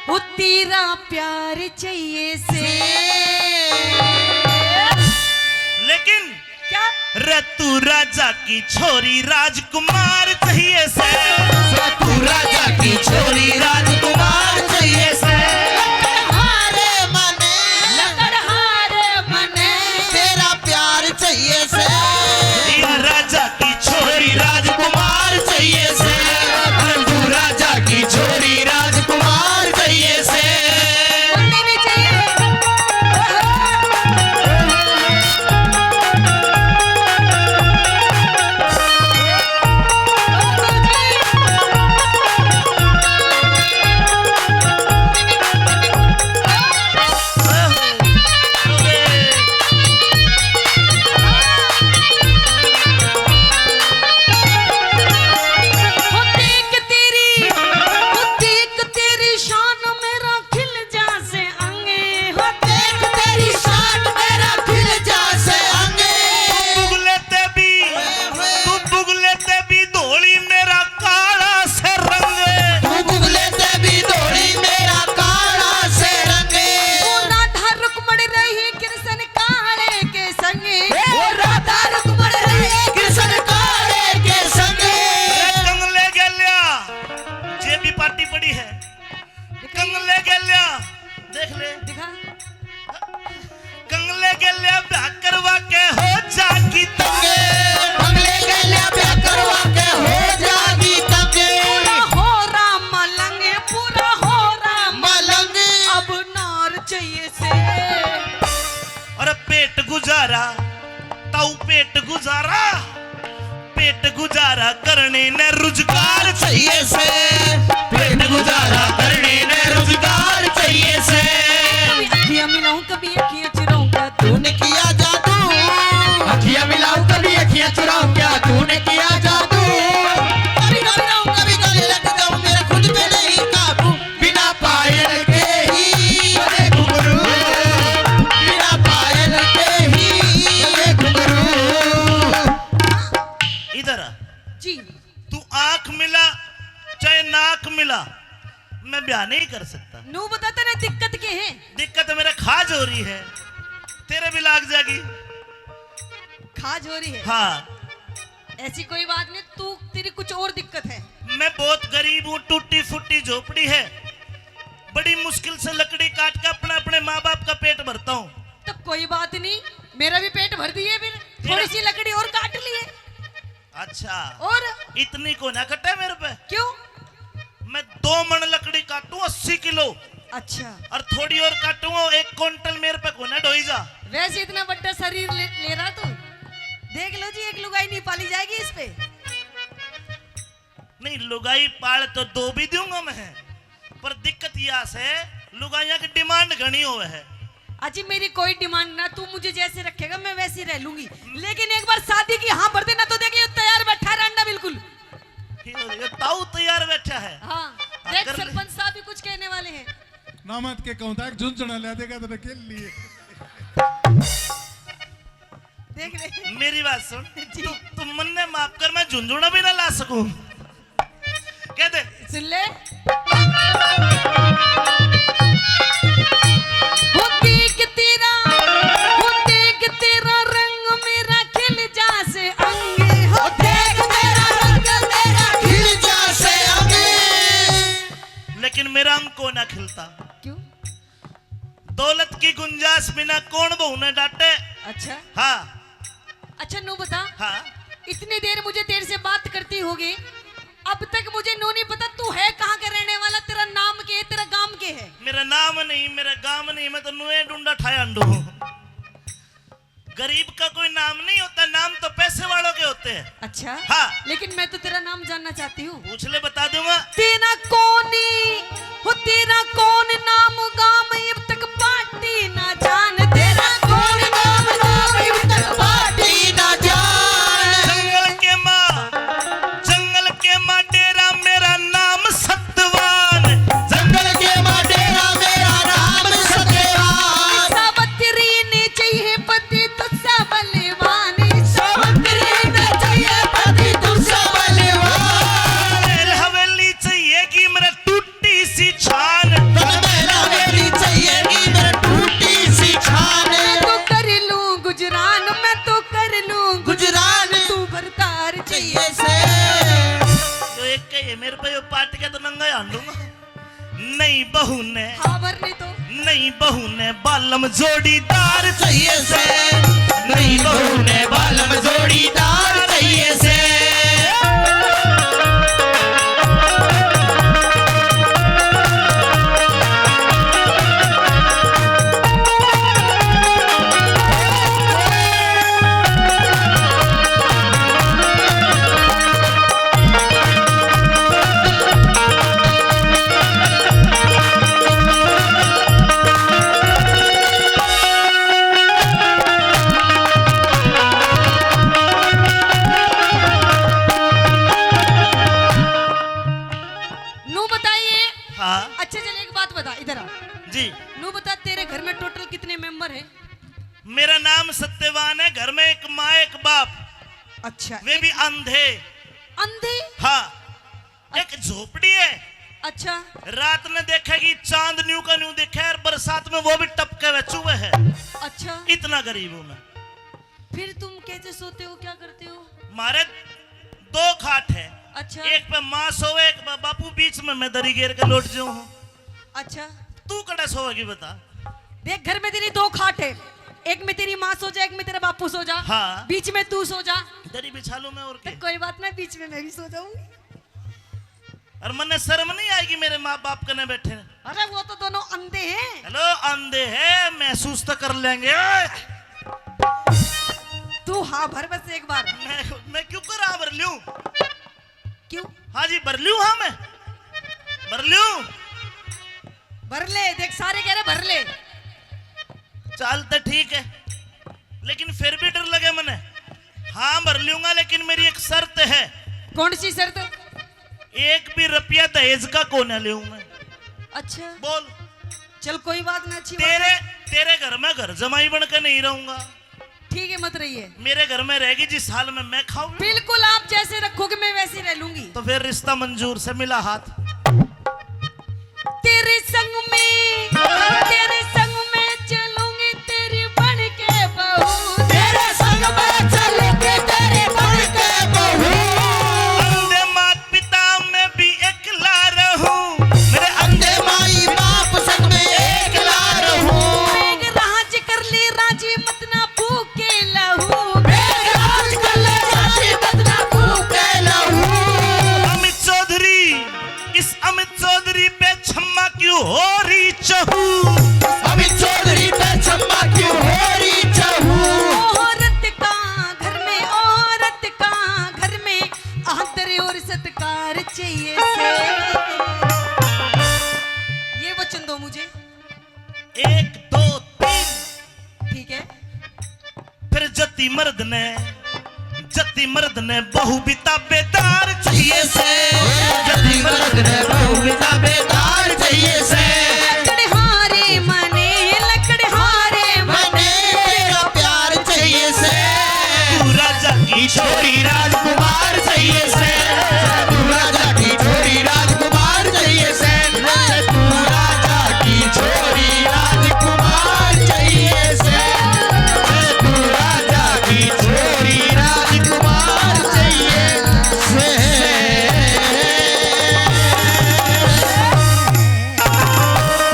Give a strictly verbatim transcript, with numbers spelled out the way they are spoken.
वो तेरा प्यार चाहिए से। लेकिन क्या? रे तू राजा की छोरी राजकुमार चाहिए से। रे तू राजा की छोरी राजकुमार चाहिए से। लकड़हारे मने, लकड़हारे मने, तेरा प्यार चाहिए से। या राजा की छोरी राजकुमार चाहिए से। रे तू राजा की छोरी राजकुमार चाहिए से। वो देख तेरी, वो देख तेरी शान मेरा खिल जा से अंगे। वो देख तेरी शान मेरा खिल जा से अंगे। तू बुगले ते भी, तू बुगले ते भी धोली मेरा काला से रंग। तू बुगले ते भी धोली मेरा काला से रंग। वो राधा रुक्मण रही कृष्ण काले के संगे। वो राधा रुक्मण रही कृष्ण काले के संगे। ए, कंगले गेल्या, जे भी पार्टी पड़ी है, कंगले गेल्या, देख ले। दिखा। कंगले गेल्या ब्याह करवा के हो जागी तंगे। कंगले गेल्या ब्याह करवा के हो जागी तंगे। पूरा हो राम मलंगे, पूरा हो राम मलंगे। अब नार चाहिए से। अरे पेट गुजारा, ताऊ पेट गुजारा, पेट गुजारा करने ने रुजगार चाहिए से। पेट गुजारा करने ने रुजगार चाहिए से। कभी अखियां मिलाऊं, कभी अखियां चुराऊं, क्या तूने किया जादू? अखियां मिलाऊं, कभी अखियां चुराऊं, क्या तूने किया जादू? कभी घबराऊं, कभी गले लग जाऊं, मेरा खुद पे नहीं काबू। बिना पायल के ही बजे घुंघरू, बिना पायल के ही बजे घुंघरू। इधर आ। जी। तू आंख मिला, चाहे नाक मिला, मैं ब्याह नहीं कर सकता। नू बता, तेरे दिक्कत के है? दिक्कत मेरा खाज हो रही है, तेरे भी लाग जाएगी। खाज हो रही है? हाँ। ऐसी कोई बात नहीं, तू, तेरी कुछ और दिक्कत है। मैं बहुत गरीब हूँ, टूटी फूटी झोपड़ी है, बड़ी मुश्किल से लकड़ी काट के अपना, अपने माँ बाप का पेट भरता हूँ। तो कोई बात नहीं, मेरा भी पेट भर दिए फिर, मेरा थोड़ी सी लकड़ी और काट लिए। अच्छा, और? इतनी को ना कटे मेरे पे। क्यों? मैं दो मण लकड़ी काटूं, अस्सी किलो। अच्छा। और थोड़ी और काटूंगा, एक कुंटल मेरे पे को ना ढोई जा। वैसे इतना बड़ा शरीर ले, ले रहा तू, देख लो जी, एक लुगाई नहीं पाली जाएगी इस पे। नहीं, लुगाई पाल तो दो भी दूंगा मैं, पर दिक्कत या से लुगाइयां की डिमांड घणी होवे है। अजी, मेरी कोई डिमांड ना, तू मुझे जैसे रखेगा मैं वैसे रह लूंगी, लेकिन एक बार शादी की हाँ भर देना तो देख, ये तैयार बैठा है रांडा बिल्कुल। ये, ये ताऊ तैयार बैठा है। हाँ, हाँ, देख, कर ले। सरपंच साहब भी कुछ कहने वाले हैं। नामत के कहूं था, एक झुंझुना ले देगा तो खेल लिए। देख ले। मेरी बात सुन, जी। तू, तू मन्ने माफ कर, मैं झुंझुना भी ना ला सकूं। कह दे। सुन ले। हो देख तेरा, हो देख तेरा रंग मेरा खिल जा से अंगे। हो देख तेरा रंग मेरा खिल जा से अंगे। लेकिन मेरा अंग को ना खिलता। क्यों? दौलत की गुंजाइश बिना कौन बहू ने डांटे? अच्छा। हाँ। अच्छा, नू बता। हाँ। इतनी देर मुझे तेरे से बात करती होगी, अब तक मुझे नू नहीं पता तू है कहाँ का रहने वाला, तेरा नाम के है, तेरा गांव के है? मेरा नाम नहीं, मेरा गांव नहीं, मैं तो नुए डूंडा ठाया अंडू हूँ। गरीब का कोई नाम नहीं होता, नाम तो पैसे वालों के होते हैं। अच्छा। हाँ। लेकिन मैं तो तेरा नाम जानना चाहती हूँ। पूछ ले, बता दूंगा। तेरा कौन, हो तेरा कौन नाम गाम इब तक पार्टी ना जान, तेरा कौन नाम गाम इब तक पार्टी ना जान। जंगल के माँ, जंगल के माँ डेरा मेरा नाम सतवान। जंगल के माँ डेरा मेरा नाम सतवान। सावित्री ने चाहिए पति तुझसा बलवान। सावित्री ने चाहिए पति तुझसा बलवान। महल हवेली चाहिए कि मेरा टूटी सी छान। तन कैसे? जो एक के ये मेरे पे यो पाट के तो नंगा ही हांडूंगा। नई बहू ने, हाँ, भर नहीं तो। नई बहू ने बालम जोड़ीदार चाहिए से, नई बहू ने बालम जोड़ीदार चाहिए से। नू बताइए। हाँ। अच्छा, चल, एक बात बता, इधर आ। जी। नू बता, तेरे घर में टोटल कितने मेंबर हैं? मेरा नाम सत्यवान है, घर में एक माँ, एक बाप। अच्छा, वे भी अंधे। अंधे? हाँ। एक झोपड़ी है। अच्छा। रात ने देखेगी, चांद न्यू का न्यू दिखे, और बरसात में वो भी टपके हुए चूहे है। अच्छा। इतना गरीब हूँ मैं। फिर तुम कैसे सोते हो, क्या करते हो? मारे दो खाट है। अच्छा। एक पे माँ सोवे, एक पे बापू, बीच में मैं दरी घेर के लोट जाऊँ हूँ। अच्छा। तू कड़ा सोवेगी बता? देख, घर में तेरी दो खाट है, एक में तेरी माँ सो जा, एक में तेरा बापू सो जा। हाँ। बीच में तू सो जा। दरी बिछा लूँ मैं, और तो क्या? कोई बात ना, बीच में मैं भी सो जाऊंगी। और मन्ने शर्म नहीं आएगी मेरे माँ बाप कने बैठे? अरे, वो तो दोनों अंधे हैं। हेलो, अंधे हैं, महसूस तो कर लेंगे। तू हाँ भर बस एक बार। मैं, मैं क्यों कर हाँ भर लूं? क्यों? हाँ जी, भर लूं, हाँ मैं भर लूं। भर ले, देख, सारे कह रहे भर ले। चाल तो ठीक है, लेकिन फिर भी डर लगे मने। हाँ, भर लूंगा, लेकिन मेरी एक शर्त है। कौन सी शर्त? एक भी रुपया दहेज का कोना लेऊं मैं। अच्छा। बोल। चल, कोई बात ना, अच्छी बात तेरे, है। तेरे घर में घर जमाई बन के नहीं रहूंगा। ठीक है, मत रहिए। मेरे घर में रहेगी, जिस हाल में मैं खाऊंगा। बिल्कुल, आप जैसे रखोगे, मैं वैसे रह लूंगी। तो फिर रिश्ता मंजूर से मिला हाथ। तेरे संग में, तेरे संग में चलूंगी, तेरी बन के बहू। तेरे संग में चलूंगी, तेरी बन के बहू। अंधे मात पिता में भी एकला रहूं। मेरे अंधे माई बाप संग में एकला रहूं। मेघ राज कर ले राजी, मत ना फूके लहू। मेघ राज कर ले राजी, मत ना फूके लहू। अमित चौधरी, इस अमित चौधरी पे छम्मा क्यों हो रही चहू? अमित चौधरी पे छम्मा क्यों हो रही चहू? औरत का घर में, औरत का घर में आदर और सत्कार चाहिए से। ये वचन दो मुझे। एक, दो, तीन। ठीक है। फिर जति मर्द ने, जति मर्द ने बहू भी ताबेदार चाहिए से। जति मर्द ने बहू भी ताबेदार चाहिए से।